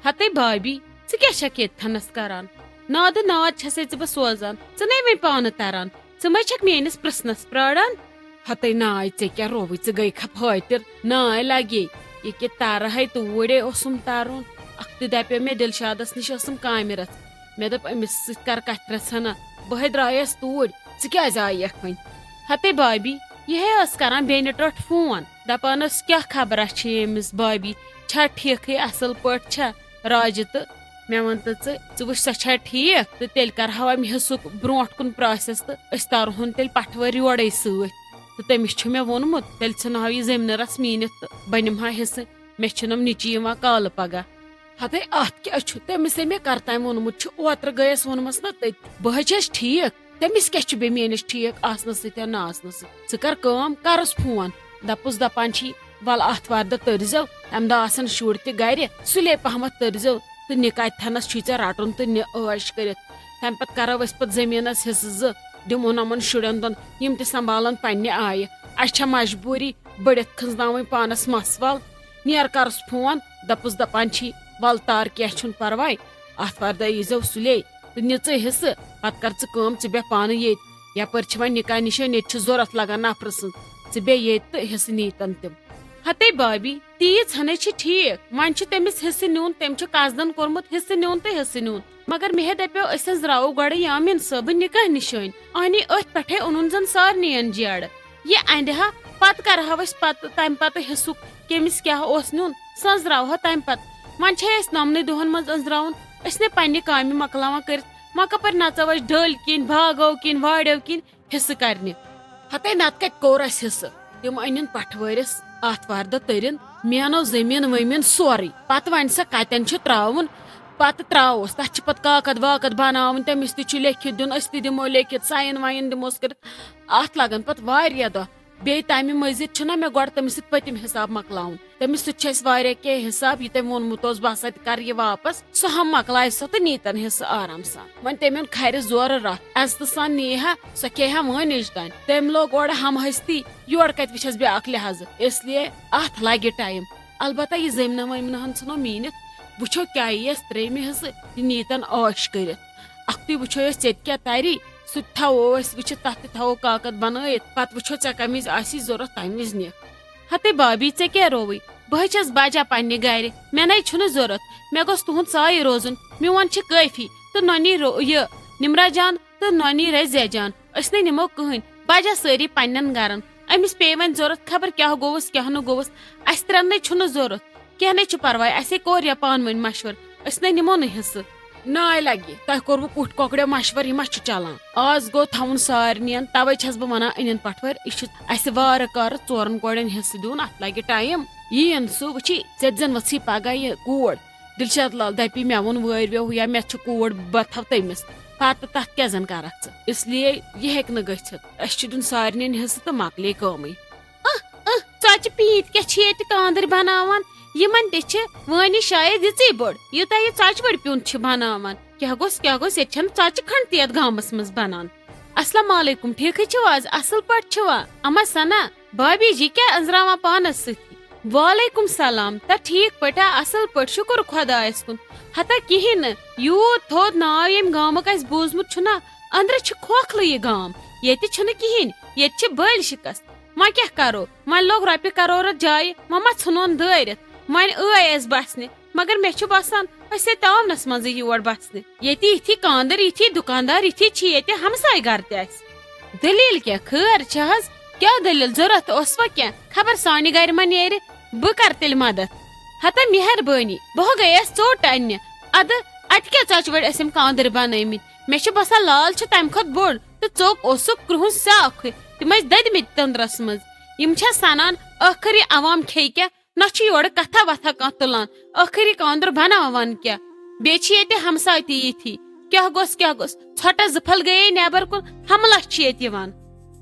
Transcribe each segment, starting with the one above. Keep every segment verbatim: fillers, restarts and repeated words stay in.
ہتے بابی، ژٕ کیٛاہ چھکھ ییٚتہِ تھنس کران؟ نادٕ ناد چھسے ژٕ بہٕ سوزان، ژٕ نے وۄنۍ پانہٕ تران، ژٕ مہ چھکھ میٲنِس پرژھنس پراران؟ ہتے ناے، ژےٚ کیٛاہ رووُے؟ ژٕ گٔے کھا فٲطر؟ ناے لگے، یہِ کہِ ترٕ ہے توٗرۍ اوسُم ترُن۔ اکھتُے دپیو مےٚ دلشادس نِش ٲسٕم کامہِ رژھ، مےٚ دوٚپ أمِس سۭتۍ کر کتھِ رژھنا، بہٕ ہے درٛایس توٗرۍ، ژٕ کیٛازِ آیکھ وۄنۍ؟ ہتے بابی، یہِ ہے ٲس کران بیٚنہِ ٹۄٹھ فون، دپان ٲس کیٛاہ خبرا چھِ أمِس بابی، چھا ٹھیکھٕے، اصل پٲٹھۍ چھا؟ راجہِ تہٕ مےٚ وَن تہٕ ژٕ، ژٕ وٕچھ سۄ چھا ٹھیٖک؟ تہٕ تیٚلہِ کَرہاو اَمہِ حِصُک برونٛٹھ کُن process تہٕ أسۍ تارہون تیٚلہِ پَٹھوٲرۍ یورَے سۭتۍ۔ تہٕ تٔمِس چھُ مےٚ ووٚنمُت، تیٚلہِ ژھٕنہاو یہِ زٔمیٖنہٕ رَژھ میٖنِتھ تہٕ بہٕ نِمہٕ ہا حِصہٕ، مےٚ چھِ نۄم نیٚچی یِوان کالہٕ پَگاہ۔ ہَتَے اَتھ کیٛاہ چھُ؟ تٔمِس ہے مےٚ کَرتام ووٚنمُت چھُ، اوترٕ گٔیَس ووٚنمَس نہ تٔتۍ، بہٕ حظ چھَس ٹھیٖک، تٔمِس کیٛاہ چھُ بیٚیہِ میٛٲنِس ٹھیٖک آسنَس سۭتۍ یا نہ آسنَس سۭتۍ؟ ژٕ کَر کٲم، کَرُس فون، دَپُس دَپان چھی، وَلہٕ آتھوارِ دۄہ تٔرۍزیو، اَمہِ دۄہ آسَن شُرۍ تہِ گَرِ، سُلے پَہمَتھ تٔرۍزیو تہٕ نِکاح تھَنَس چھُے ژےٚ رَٹُن تہٕ نہِ عٲش کٔرِتھ۔ تَمہِ پَتہٕ کَرو أسۍ پَتہٕ زٔمیٖنَس حِصہٕ زٕ، دِمو نۄمَن شُرٮ۪ن دۄن، یِم تہِ سنٛبھالَن پنٛنہِ آیہِ۔ اَسہِ چھےٚ مجبوٗری بٔڑِتھ کھٔنٛزناوٕنۍ پانَس مَس وَل۔ نیر کَرُس فون، دَپُس دَپان چھی، وَلہٕ تار کینٛہہ چھُنہٕ پَرواے، آتھوارِ دۄہ ییٖزیو سُلے تہٕ نہِ ژٕ حِصہٕ، پَتہٕ کَر ژٕ کٲم، ژٕ بیٚہہ پانہٕ ییٚتہِ۔ یَپٲرۍ چھِ وۄنۍ نِکاح نِشٲنۍ، ییٚتہِ چھِ ضوٚرَتھ لَگان نَفرٕ سٕنٛز، ژٕ بیٚہہ ییٚتہِ تہٕ حِصہٕ نی تَن تِم۔ ہَتے بابی، تیٖژ ہَنٕے چھِ ٹھیٖک، وۄنۍ چھُ تٔمِس حِصہٕ نیُن، تٔمۍ چھُ قصدن کوٚرمُت حِصہٕ نیُن تہٕ حِصہٕ نیُن۔ مگر مےٚ ہے دَپیو أسۍ أنٛزراوو گۄڈٕ یامِن صٲبٕنۍ نِکاح نِشٲنۍ، اَہنی أتھۍ پٮ۪ٹھَے اوٚنُن زَن سارنٕے جیرٕ۔ یہِ اَنٛدِ ہا، پَتہٕ کَرٕ ہاو أسۍ پَتہٕ، تَمہِ پَتہٕ حِصُک کٔمِس کیٛاہ اوس نیُن، سُہ أنٛزراوہو تَمہِ پَتہٕ۔ وۄنۍ چھے اَسہِ نۄمنٕے دۄہَن منٛز أنٛزراوُن، أسۍ نے پنٛنہِ کامہِ مۄکلاوان کٔرِتھ، وۄنۍ کَپٲرۍ نَژو أسۍ ڈٔلۍ کِنۍ، باغو کِنۍ، واڑیو کِنۍ حِصہٕ کَرنہِ؟ ہَتے نَتہٕ کَتہِ کوٚر اَسہِ حِصہٕ؟ تِم أنِن پَٹھوٲرِس، آتھوارِ دۄہ تٔرِن، مینو زٔمیٖن ؤمیٖن سورُے۔ پَتہٕ وَنہِ سۄ کَتٮ۪ن چھُ ترٛاوُن، پَتہٕ ترٛاووس۔ تَتھ چھِ پَتہٕ کاکَد واکَد بَناوٕنۍ، تٔمِس تہِ چھُ لیکھِتھ دیُن، أسۍ تہِ دِمو لیکھِتھ، ساین واین دِموس کٔرِتھ۔ اَتھ لَگَن پَتہٕ واریاہ دۄہ۔ بیٚیہِ تَمہِ مٔزیٖد چھُنہ مےٚ گۄڈٕ تٔمِس سۭتۍ پٔتِم حِساب مۄکلاوُن۔ تٔمِس سۭتۍ چھُ اَسہِ واریاہ کینٛہہ حِساب، یہِ تٔمۍ ووٚنمُت اوس، بہٕ ہسا تہِ کَرٕ یہِ واپَس۔ سُہ ہم مۄکلایہِ سۄ تہٕ نی تَن حِصہٕ آرام سان۔ وۄنۍ تٔمۍ اوٚن کھرِ زورٕ رَتھ، عزتہٕ سان نی ہا، سۄ کھیٚیہِ ہا وٲنِج تام۔ تٔمۍ لوگ اورٕ ہم ہستی، یورٕ کَتہِ وٕچھس بیٛاکھ لحاظہٕ۔ اس لیے اَتھ لَگہِ ٹایم۔ البتہ یہِ زٔمۍ نہ وٲمۍ نہ ہن ژھٕنو میٖنِتھ۔ وٕچھو کیٛاہ یِیَس ترٛیٚیمہِ حِصہٕ، یہِ نی تَن عٲش کٔرِتھ۔ اَکھتُے وٕچھو أسۍ ژےٚ تہِ کیٛاہ تَری، سُہ تہِ تھاوو أسۍ وٕچھِتھ، تَتھ تہِ تھاوو کاکَد بَنٲیِتھ۔ پَتہٕ وٕچھو ژےٚ کَمہِ وِزِ آسی ضوٚرَتھ، تَمہِ وِزِ نِکھ۔ ہَتے بابی، ژےٚ کیٛاہ رووُے؟ بہٕ ہے چھَس بَجا پنٛنہِ گَرِ، مےٚ نَے چھُنہٕ ضوٚرَتھ۔ مےٚ گوٚژھ تُہُنٛد سایہِ روزُن، میون چھِ کٲفی۔ تہٕ نۄنی رو-، یہِ نِمرا جان تہٕ نۄنی رضیہ جان، أسۍ نَے نِمو کٕہٕنۍ۔ بَجا سٲری پنٛنٮ۪ن گَرَن۔ أمِس پیٚیہِ وۄنۍ ضوٚرَتھ، خبر کیٛاہ گوٚوُس، کیٛاہ نہٕ گوٚوُس۔ اَسہِ ترٛٮ۪ن نَے چھُنہٕ ضوٚرَتھ۔ کینٛہہ نَے چھُ پَرواے، اَسے کوٚر یا پانہٕ ؤنۍ مَشوَر، أسۍ نَے نِمو نہٕ حِصہٕ۔ ناے لَگہِ، تۄہہِ کوٚروُ کُٹھ کۄکرو مَشوَر، یہِ ما چھُ چَلان؟ آز گوٚو تھاوُن سارنِیَن، تَوَے چھَس بہٕ وَنان أنِن پَٹھوٲرۍ، یہِ چھُ اَسہِ وارٕ کارٕ ژورَن کورٮ۪ن حِصہٕ دیُن، اَتھ لَگہِ ٹایم۔ یِیِن سُہ وٕچھی، ژےٚ تہِ زَن ؤژھی پَگاہ یہِ کوٗر۔ دِلشاد لال دَپی، مےٚ ووٚن وٲرۍ ویو یا مےٚ چھُ کوٗر، بہٕ تھاوٕ تٔمِس۔ پَتہٕ تَتھ کیٛاہ زَن کَرَکھ ژٕ؟ اس لیے یہِ ہیٚکہِ نہٕ گٔژھِتھ۔ اَسہِ چھُ دیُن سارنٕے حِصہٕ تہٕ مۄکلے کٲمٕے۔ اہ، اہ، ژۄچہِ پیٖنتۍ کیٛاہ چھِ ییٚتہِ کاندٕرۍ بناوان؟ یِمن تہِ چھِ وٲنی شاید یِژٕے بٔڑ، یوٗتاہ یہِ ژۄچہِ بٔڑ پیوٗنت چھِ بناوان۔ کیٛاہ گوٚژھ، کیٛاہ گوٚژھ، ییٚتہِ چھَنہٕ ژۄچہِ کھنٛڈ تہِ یَتھ گامَس منٛز بنان۔ السلام علیکم، ٹھیٖکھٕے چھِو حظ؟ اَصٕل پٲٹھۍ چھِوا؟ اما ثنا، بھابھی جی کیٛاہ أنٛزراوان پانَس سۭتی؟ وعلیکم سلام، تہ ٹھیٖک پٲٹھۍ، اَصٕل پٲٹھۍ، شُکُر خۄدایَس کُن۔ ہتا کِہیٖنۍ نہٕ، یوٗت تھوٚد ناو ییٚمہِ گامُک اَسہِ بوٗزمُت چھُنہ، أنٛدرٕ چھِ کھوکھلہٕ یہِ گام، ییٚتہِ چھُنہٕ کِہیٖنۍ، ییٚتہِ چھِ بٔلۍ شِکَس۔ وۄنۍ کیٛاہ کَرو؟ وۄنۍ لوٚگ رۄپیہِ کَرورَس جایہِ، وۄنۍ ما ژھٕنون دٲرِتھ؟ وۄنۍ ٲے اَسہِ بَسنہِ، مگر مےٚ چھُ باسان، أسۍ ہے تاونَس منٛزٕے یور بَسنہِ۔ ییٚتہِ یِتھی کاندٕر، یِتھی دُکاندار، یِتھی چھِ ییٚتہِ ہمساے گَرٕ تہِ اَسہِ۔ دٔلیٖل کیٛاہ؟ خٲر چھِ حظ؟ کیٛاہ دٔلیٖل؟ ضوٚرَتھ اوسوا کینٛہہ؟ خبر سانہِ گَرِ ما نیرِ؟ بہٕ کَرٕ تیٚلہِ مَدَتھ۔ ہتا مہربٲنی، بہٕ ہا گٔیَس ژوٚٹ اَننہِ۔ اَدٕ اَتہِ کیٛاہ ژۄچہِ وٲلۍ ٲسِم کاندٕرۍ بَنٲومٕتۍ؟ مےٚ چھُ باسان، لال چھُ تَمہِ کھۄتہٕ بوٚڑ تہٕ ژوٚک اوسُکھ کرٛہُن سیٛاکھٕے۔ تِم ٲسۍ دٔدمٕتۍ تٔنٛدرَس منٛز۔ یِم چھا سَنان، ٲخٕر یہِ عوام کھیٚیہِ کیٛاہ؟ نہ چھُ یورٕ کتھا وتھا کانٛہہ تُلان، ٲخٕر یہِ کاندُر بناوان کیٛاہ؟ بیٚیہِ چھِ ییٚتہِ ہمساے تہِ یِتھی۔ کیٛاہ گوٚژھ، کیٛاہ گوٚژھ؟ ژھۄٹس زٕ پھل گٔیے نیبر کُن، حملس چھِ ییٚتہِ یِوان۔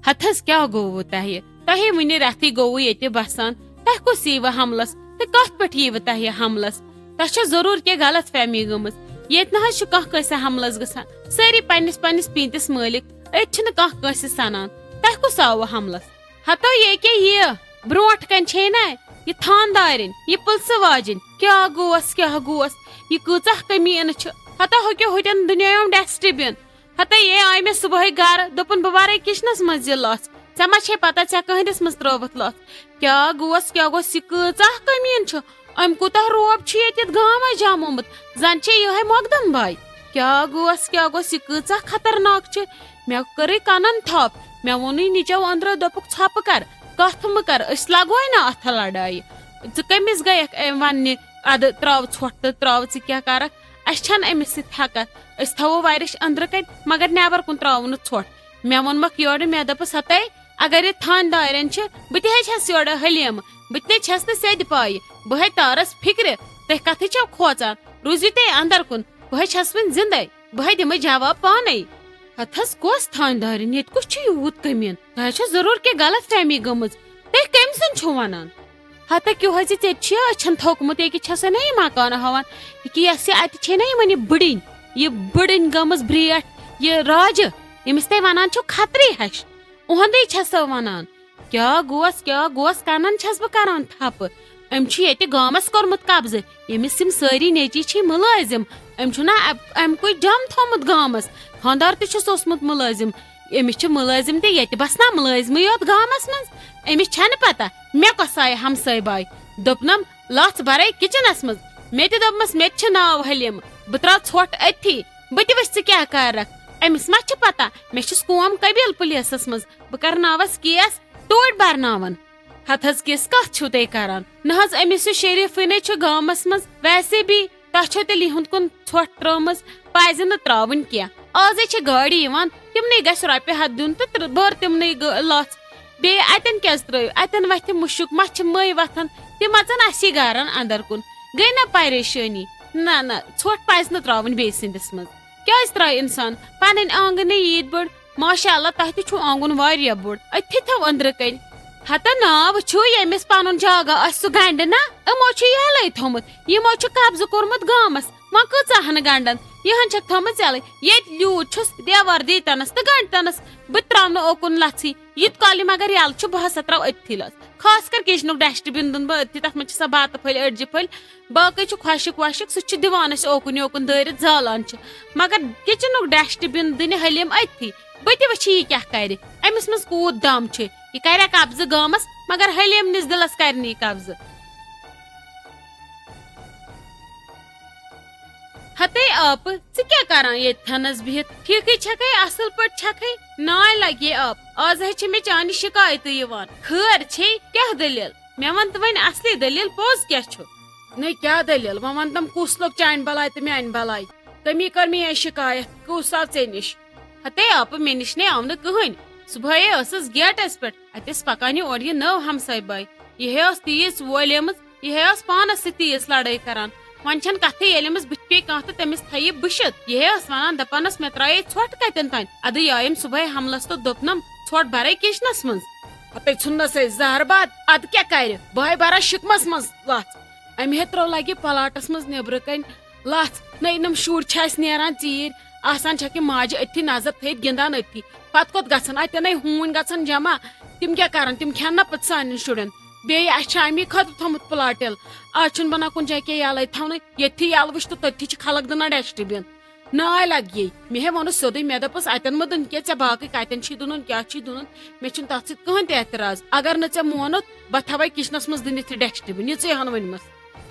ہتہٕ حظ کیٛاہ گوٚووٕ تۄہہِ؟ تۄہے وُنہِ رٮ۪تھٕے گوٚووٕ ییٚتہِ بسان، تۄہہِ کُس ییٖوٕ حملس تہٕ کتھ پٮ۪ٹھ ییٖوٕ تۄہہِ حملس؟ تۄہہِ چھےٚ ضروٗر کینٛہہ غلط فہمی گٔمٕژ۔ ییٚتہِ نہ حظ چھُ کانٛہہ کٲنٛسہِ حملس گژھان، سٲری پننِس پننِس پیٖنتِس مٲلِک، أتۍ چھِنہٕ کانٛہہ کٲنٛسہِ سنان۔ تۄہہِ کُس آوٕ حملس؟ ہتو ییٚکیٛاہ یہِ برونٛٹھ کنہِ چھے نا یہِ تھاندارِنۍ، یہِ پُلسہٕ واجِنۍ، کیٛاہ گوس، کیٛاہ گوس؟ یہِ کۭژاہ کٔمیٖنہٕ چھِ۔ ہتا ہۄکھیو ہُتٮ۪ن دُنیاہُم ڈسٹ بِن۔ ہتا یے آے مےٚ صُبحٲے گرٕ، دوٚپُن، "بہٕ بَرَے کِچنَس منٛز یہِ لَژھ۔ ژےٚ ما چھے پَتہ ژےٚ کٕہٕنٛدِس منٛز ترٛٲوٕتھ لَژھ؟" کیٛاہ گوس، کیٛاہ گوس، یہِ کۭژاہ کٔمیٖن چھُ؟ أمۍ کوٗتاہ روب چھُ ییٚتٮ۪تھ گامَس جمومُت؟ زَن چھے یِہوٚے مۄقدم باے۔ کیٛاہ گوس، کیٛاہ گوس، یہِ کۭژاہ خطرناک چھِ؟ مےٚ کٔرٕے کَنَن تھپھ۔ مےٚ ووٚنُے نِچو أنٛدرٕ، دوٚپُکھ، "ژھۄپہٕ کر، کَتھ مہٕ کر، أسۍ لَگوے نہٕ اَتھ لڑایہِ۔ ژٕ کٔمِس گٔیَکھ أمۍ وَننہِ، اَدٕ ترٛاو ژھۄٹھ تہٕ ترٛاو، ژٕ کیٛاہ کَرَکھ؟ اَسہِ چھَنہٕ أمِس سۭتۍ ہٮ۪کَتھ۔ أسۍ تھاوو وَرِش أنٛدرٕ کَنۍ، مگر نٮ۪بر کُن ترٛاوو نہٕ ژھۄٹھ۔" مےٚ ووٚنمَکھ یورٕ، مےٚ دوٚپُس، "ہَتَے، اگر یہِ تھانہِ دارٮ۪ن چھِ، بہٕ تہِ ہے چھَس یورٕ حلیٖمہٕ، بہٕ تہِ نے چھَس نہٕ سیٚدِ پایہِ، بہٕ ہے تارَس فِکرِ، تُہۍ کَتھٕے چھَو کھوژان؟ روٗزِو تُہۍ اَنٛدر کُن، بہٕ ہے چھَس وٕنہِ زِندَے۔" بہٕ ہے دِمے جواب پانے۔ ہتس کۄس تھانہِ دارِنۍ؟ ییٚتہِ کُس چھُ یوٗت کٔمیٖن؟ تۄہہِ چھو ضروٗر کینٛہہ غلط فہمی گٔمٕژ۔ تُہۍ کٔمۍ سُنٛد چھِو ونان؟ ہتا کیٛاہ حظ یہِ ژےٚ تہِ چھُیا أچھن تھوٚکمُت؟ ییٚکہِ چھسے نہ یہِ مکانہٕ ہاوان۔ ییٚکہِ یۄس یہِ اتہِ چھے نہ یہِ وۄنۍ یہِ بٕڈٕنۍ، یہِ بٕڈٕنۍ گٔمٕژ برٛیٹھ، یہِ راجہٕ، ییٚمِس تُہۍ ونان چھِو کھتری ہش، اُہندٕے چھسو ونان۔ کیٛاہ گوس، کیٛاہ گوس، کنن چھس بہٕ کران تھپہٕ۔ أمۍ چھُ ییٚتہِ گامس کوٚرمُت قبضہٕ۔ ییٚمِس یِم سٲری نیٚچی چھِ مُلٲزِم، أمۍ چھُنہ اب-، اَمہِ کُے ڈم تھوٚمُت گامس۔ خانٛدار تہِ چھُس اوسمُت مُلٲزِم۔ أمِس چھِ مُلٲزِم تہِ ییٚتہِ بسنا مُلٲزمٕے یوت گامس منٛز۔ أمِس چھنہٕ پتہ مےٚ کۄس آیہِ ہمساے باے۔ دوٚپنم، "لژھ برے کچنس منٛز۔" مےٚ تہِ دوٚپمس، "مےٚ تہِ چھُ ناو حلیٖم، بہٕ ترٛاو ژھۄٹھ أتھی، بہٕ تہِ وٕچھِ ژٕ کیٛاہ کارکھ۔ أمِس ما چھِ پتہ مےٚ چھُس قوم قبیٖل پُلیٖسس منٛز، بہٕ کرناوس کیس، توڑ برناون۔" ہتہٕ حظ کِژھ کتھ چھِو تُہۍ کران؟ نہ حظ، أمِس یُس شریٖفٕے نے چھُ گامس منٛز، ویسے بھی تۄہہِ چھو تیٚلہِ یِہُنٛد کُن ژھۄٹھ ترٲومٕژ، پزِ نہٕ ترٛاوٕنۍ کینٛہہ۔ آزے چھِ گاڑِ یِوان، تِمنٕے گژھِ رۄپیہِ ہتھ دیُن تہٕ تر-، بٔر تِمنٕے گٔ-، لژھ۔ بیٚیہِ اتٮ۪ن کیٛازِ ترٲیِو؟ اتٮ۪ن وتھِ مُشُک، مژھِ مٔے وتھن، تِم اژن اسی گرن اندر کُن۔ گٔے نہ پریشٲنی؟ نہ، نہ، ژھۄٹھ پزِ نہٕ ترٛاوٕنۍ بیٚیہِ سٕنٛدِس منٛز۔ کیٛازِ ترٛایہِ انسان پنٕنۍ آنگنے ییٖتۍ بٔڑ؟ ماشاء اللہ، تۄہہِ تہِ چھُو آنگُن واریاہ بوٚڑ، أتھی تھٲو أنٛدرٕ کنۍ۔ ہتا نا، وٕچھِو، ییٚمِس پنُن جاگہ آسہِ سُہ گنٛڈِ نا، یِمو چھُ یَلَے تھوٚمُت، یِمو چھُ قبضہٕ کوٚرمُت گامس، وۄنۍ کۭژاہ ہن گنٛڈن، یِہن چھکھ تھٲومٕژ یَلَے۔ ییٚتہِ لیوٗر چھُس، دیوار دیٖتنس تہٕ گنٛڈتنس، بہٕ تہِ ترٛاوٕ نہٕ اوکُن لژھٕے، یہِ تہِ کالہِ مگر یَلہٕ چھُ، بہٕ ہسا ترٛاوٕ أتھی لژھ، خاص کر کچنُک ڈسٹ بِن دِن بہٕ أتھی، تتھ منٛز چھِ سۄ بتہٕ پھٔلۍ، أڈجہِ پھٔلۍ، باقٕے چھُ خۄشٕک وۄشٕک، سُہ تہِ چھُ دِوان أسۍ اوکُن یوکُن دٲرِتھ، زالان چھِ۔ مگر کچنُک ڈسٹ بِن دِنہِ حلیٖم أتھی۔ بہٕ تہِ وٕچھِ یہِ کیٛاہ کرِ، أمِس منٛز کوٗت دم چھُ۔ یہِ کرِ قبضہٕ گامس، مگر حلیٖم نِس دِلس کرِ نہٕ یہِ قبضہٕ۔ ہتے آپہٕ، ژٕ کیٛاہ کران ییٚتہِ تھنس بِہِتھ؟ ٹھیٖکھٕے چھکھے، اصل پٲٹھۍ چھکھے؟ ناے لگے آپ، آز ہے چھِ مےٚ چانہِ شکایتہٕ یِوان۔ خٲر چھے؟ کیٛاہ دٔلیٖل؟ مےٚ وَن تہٕ وۄنۍ اصلی دٔلیٖل، پوٚز کیٛاہ چھُ؟ نٔے کیٛاہ دٔلیٖل؟ وۄنۍ وَن تَم کُس لوٚگ چانہِ بَلاے تہٕ میٛانہِ بَلاے؟ کٔمی کٔر مےٚ یہِ شِکایت، کُس آو ژےٚ نِش؟ ہَتے آپہٕ، مےٚ نِش نے آو نہٕ کٕہٕنۍ۔ صُبحٲیے ٲسٕس گیٹَس پٮ۪ٹھ، اَتہِ ٲس پَکان یہِ اورٕ یہِ نٔو ہمساے باے۔ یِہے ٲس تیٖژ وولیمٕژ، یِہے ٲس پانَس سۭتۍ تیٖژ لڑٲے کران۔ وۄنۍ چھَنہٕ کَتھٕے، ییٚلہِ أمِس بٕتھِ پیٚیہِ کانٛہہ تہٕ تٔمِس تھایہِ بٕشِتھ۔ یِہے ٲس وَنان، دَپان ٲس، "مےٚ ترٛایے ژھۄٹھ کَتٮ۪ن تام؟" اَدٕ یہِ آیَم صُبحٲے حملَس تہٕ دوٚپنَم، "ژھۄٹھ بَرَے کِچنَس منٛز۔" ہَتے ژھُننَس ہے زہر باد، اَدٕ کیٛاہ کَرِ؟ بہٕ ہے بَرا شِکمَس منٛز لَژھ۔ أمۍ ہے ترٛٲو لَگہِ پلاٹَس منٛز نیٚبرٕ کَنۍ لَژھ۔ نٔے نٔم شُرۍ چھِ اَسہِ نیران ژیٖرۍ، آسان چھَکھ یہِ ماجہِ أتھی نظر تھٲیِتھ گِنٛدان أتھی۔ پَتہٕ کوٚت گژھن؟ اَتٮ۪ن ہے ہوٗنۍ گژھن جمع۔ تِم کیٛاہ کَرَن؟ تِم کھٮ۪ن نہ پَتہٕ سانٮ۪ن شُرٮ۪ن؟ بیٚیہِ اَسہِ چھِ اَمی خٲطرٕ تھوٚمُت پلاٹ یَلہٕ۔ آز چھُنہٕ بَنان کُنہِ جایہِ کینٛہہ یَلَے تھاونُے۔ ییٚتھی یَلہٕ وٕچھ تہٕ تٔتھی چھِ خلق دٕنان ڈسٹ بِن۔ ناے لگیے۔ مےٚ ہے ووٚنُس سیوٚدُے، مےٚ دوٚپُس، "اَتٮ۪ن مہٕ دُن کینٛہہ، ژےٚ باقٕے کَتٮ۪ن چھی دُنُن، کیٛاہ چھی دُنُن، مےٚ چھُنہٕ تَتھ سۭتۍ کٕہٕنۍ تہِ اعتراض۔ اگر نہٕ ژےٚ مونُتھ، بہٕ تھاوَے کِچنَس منٛز دٕنِتھ یہِ ڈسٹ بِن، یِژٕے ہَن ؤنمٕژ۔"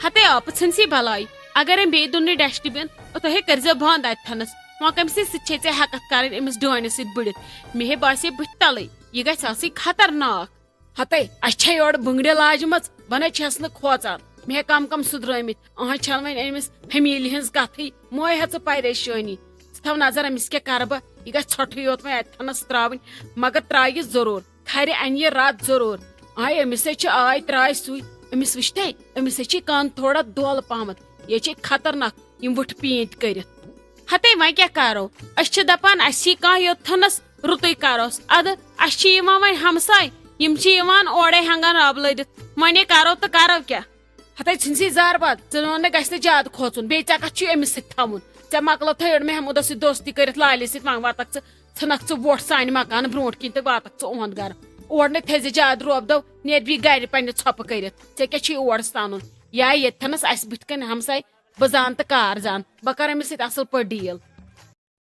ہَتے آپہٕ، ژھٕنسٕے بَلاے۔ اگر أمۍ بیٚیہِ دوٚن نہٕ ڈسٹ بِن، تہٕ تۄہے کٔرۍزیو بنٛد اَتہِ تھَنَس۔ وۄنۍ کٔمۍ سٕے سۭتۍ چھے ژےٚ ہٮ۪کَتھ کَرٕنۍ أمِس ڈٲنِس سۭتۍ بٕڑِتھ؟ مےٚ ہے باسے بٕتھِ تَلٕے، یہِ گژھِ آسٕنۍ خطرناک۔ ہتے، اَسہِ چھےٚ یورٕ بٕنٛگرِ لاجمٕژ، بہٕ نے چھَس نہٕ کھوژان۔ مےٚ ہے کم کم سُدرٲومٕتۍ۔ أہنٛز چھَنہٕ وۄنۍ أمِس فیملی ہٕنٛز کَتھٕے۔ مۄے ہےٚ ژٕ پریشٲنی۔ ژٕ تھاو نظر أمِس کیٛاہ کَرٕ بہٕ۔ یہِ گژھِ ژھۄٹھٕے یوت وۄنۍ اَتہِ تھَنَس ترٛاوٕنۍ۔ مگر ترٛایہِ ضروٗر۔ کھرِ اَنہِ یہِ رَتھ ضروٗر۔ آے أمِس ہے چھِ آے ترٛاے سُے۔ أمِس وٕچھتَے؟ أمِس ہے چھِ کَن تھوڑا دۄل پہمَتھ۔ یہِ چھِ خطرناک۔ یِم وٕٹھٕ پیٖنتۍ کٔرِتھ۔ ہتے وۄنۍ کیٛاہ کرو؟ أسۍ چھِ دپان اَسہِ یی کانٛہہ یوٚتتھنس رُتُے کروس۔ ادٕ اَسہِ چھِ یِوان وۄنۍ ہمساے، یِم چھِ یِوان اورے ہنگن رب لٔدِتھ۔ وۄنۍ ہے کرو تہٕ کرو کیٛاہ؟ ہتے ژھٕنۍ سی زار باد، ژٕ وَن نہٕ گژھِ نہٕ زیادٕ کھوژُن، بیٚیہِ ژےٚ کتھ چھُے أمِس سۭتۍ تھاوُن؟ ژےٚ مۄکلٲوتھے أڑۍ محمودس سۭتۍ دوستی کٔرِتھ، لالہِ سۭتۍ، وۄنۍ واتکھ ژٕ، ژھٕنکھ ژٕ وۄٹھ سانہِ مکانہٕ برونٛٹھ کِنۍ تہٕ واتکھ ژٕ اُہُنٛد گرٕ۔ اور نہٕ تھٲیزِ زیادٕ روب دو، نیر بیٚیہِ گرِ پننہِ ژھۄپہٕ کٔرِتھ۔ ژےٚ کیٛاہ چھُے اور ژھانُن؟ یا ییٚتہِ تھنس اسہِ بٕتھِ کنہِ ہمساے، بہٕ زانہٕ تہٕ کار زانہٕ، بہٕ کرٕ أمِس سۭتۍ اصل پٲٹھۍ ڈیل۔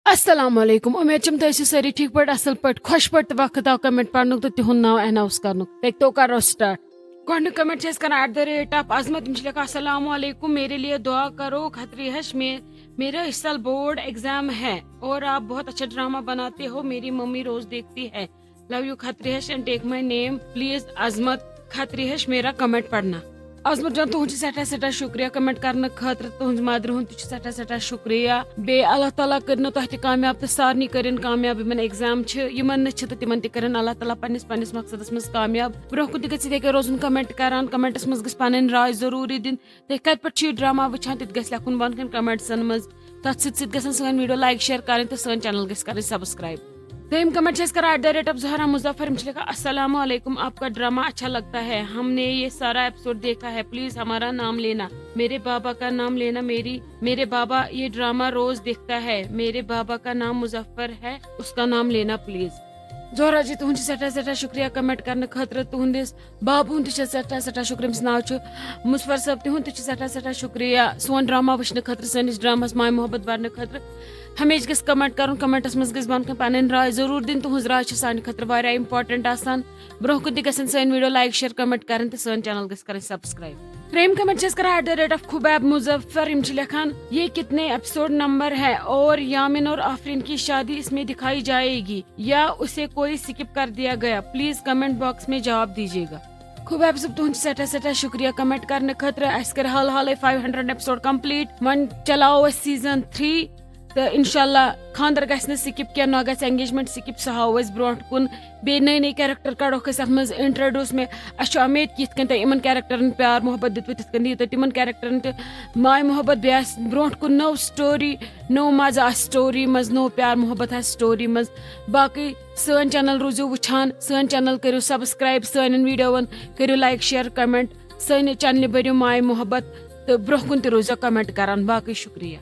السلام علیکم، امید چھم تُہۍ ٲسِو سٲری ٹھیٖک پٲٹھۍ، اصل پٲٹھۍ، خۄش پٲٹھۍ تہٕ وقت آو کمنٹ پرنُک تہٕ تِہُنٛد ناو اناؤنس کرنُک۔ تٔتۍ تو کرو سٹارٹ۔ گۄڈٕنیُک کمنٹ چھِ أسۍ کران at the rate of Azmat، یِم چھِ لیکھان، السلام علیکم، میرے لیے دعا کرو، کھتری ہش میں میرا اس سال بورڈ ایگزام ہے اور آپ بہت اچھا ڈرامہ بناتے ہو، میری ممی روز دیکھتی ہے، love you کھتری ہش and take my name please عظمت کھتری ہش میرا کمنٹ پڑھنا۔ عظمت جان، تُہُنٛد چھُ سٮ۪ٹھاہ سٮ۪ٹھاہ شُکریہ کمنٹ کرنہٕ خٲطرٕ، تُہٕنٛزِ مدرِ ہُنٛد تہِ چھُ سٮ۪ٹھاہ سٮ۪ٹھاہ شُکریہ۔ بیٚیہِ اللہ تعالیٰ کٔرِنو تۄہہِ تہِ کامیاب تہٕ سارنٕے کٔرِن کامیاب یِمن ایگزام چھِ، یِمن نہٕ چھِ تہٕ تِمن تہِ کٔرِن اللہ تعالیٰ پننِس پننِس مقصدس منٛز کامیاب۔ برونٛہہ کُن تہِ گٔژھِو یِتھے کٔنۍ روزُن کمنٹ کران، کمنٹس منٛز گٔژھ پنٕنۍ راے ضروٗری دِنۍ۔ تُہۍ کتہِ پٮ۪ٹھ چھِو یہِ ڈرامہ وٕچھان تہِ تہِ گژھِ لیکھُن بۄن کَنہِ کمنٹسن منٛز۔ تتھ سۭتۍ سۭتۍ گژھن سٲنۍ ویڈیو لایک شیئر کرٕنۍ تہٕ سٲنۍ چینل گژھِ کرٕنۍ سبسکرایب۔ دوٚیِم کمنٹ چھِ أسۍ کران at the rate of Zohra Muzaffar، یِم چھِ لیکھان، السلام علیکم، آپ کا ڈرامہ اچھا لگتا ہے، ہم نے یہ سارا ایپیسوڈ دیکھا ہے، پلیز ہمارا نام لینا، میرے بابا کا نام لینا، میری میرے بابا یہ ڈرامہ روز دیکھتا ہے، میرے بابا کا نام مظفر ہے، اس کا نام لینا پلیز۔ زہرا جی، تُہُنٛد چھُ سٮ۪ٹھاہ سٮ۪ٹھاہ شُکریہ کمنٹ کرنہٕ خٲطرٕ، تُہُنٛدِس بابہٕ ہُنٛد تہِ چھُ سٮ۪ٹھاہ سٮ۪ٹھاہ شُکریہ، أمِس ناو چھُ مظفر صٲب، تِہُنٛد تہِ چھُ سٮ۪ٹھاہ سٮ۪ٹھاہ شُکریہ سون ڈرامہ وٕچھنہٕ خٲطرٕ، سٲنِس ڈرامس ماے محبت برنہٕ خٲطرٕ۔ ہمیشہِ گژھِ کمنٹ کرُن، کمنٹس منٛز گژھِ ونُن پنٕنۍ راے ضروٗر دِنۍ، تُہٕنٛز راے چھِ سانہِ خٲطرٕ واریاہ امپورٹنٹ آسان۔ برونٛہہ کُن تہِ گژھن سٲنۍ ویڈیو لایک شیئر کمنٹ کرٕنۍ تہٕ سٲنۍ چینل گژھِ کرٕنۍ سبسکرایب۔ ترٛیٚیِم کمنٹ چھِ أسۍ کران at the rate of Khubab Muzaffar، یِم چھِ لیکھان، یہ کتنے ایپیسوڈ نمبر ہے اور یامن اور آفرین کی شادی اس میں دکھائی جائے گی یا اسے کوئی سکپ کر دیا گیا؟ پلیز کمنٹ باکس میں جواب دیجیے گا۔ خوباب صٲب، تُہُنٛد چھُ سٮ۪ٹھاہ سٮ۪ٹھاہ شُکریہ کمنٹ کرنہٕ خٲطرٕ۔ اَسہِ کٔر حال حالٕے فایو ہنڈریڈ ایپیسوڈ کمپلیٹ، وۄنۍ چلاوو أسۍ سیزن تھری، تہٕ انشاءاللہ خانٛدر گژھِ نہٕ سکپ کینٛہہ، نہ گژھِ انگیجمنٹ سکپ، سُہ ہاوو أسۍ برونٛٹھ کُن۔ بیٚیہِ نٔے نٔے کیریکٹر کڑوکھ أسۍ اتھ منٛز انٹروڈیوس۔ مےٚ، اسہِ چھُ امید کہِ یِتھ کٔنۍ تۄہہِ یِمن کیریکٹرن پیار محبت دیُتوٕ، تِتھ کٔنۍ دِیِو تُہۍ تِمن کیریکٹرن تہِ۔ ماے محبت، بیٚیہِ آسہِ برونٛٹھ کُن نٔو سٹوری، نوٚو مزٕ آسہِ سٹوری منٛز، نوٚو پیار محبت آسہِ سٹوری منٛز۔ باقٕے سٲنۍ چینل روٗزِو وٕچھان، سٲنۍ چینل کٔرِو سبسکرایب، سانٮ۪ن ویڈیوون کٔرِو لایک شیئر کمنٹ، سانہِ چینلہِ بٔرِو ماے محبت تہٕ برونٛہہ کُن تہِ روٗزِو کمنٹ کران۔ باقٕے شُکریہ۔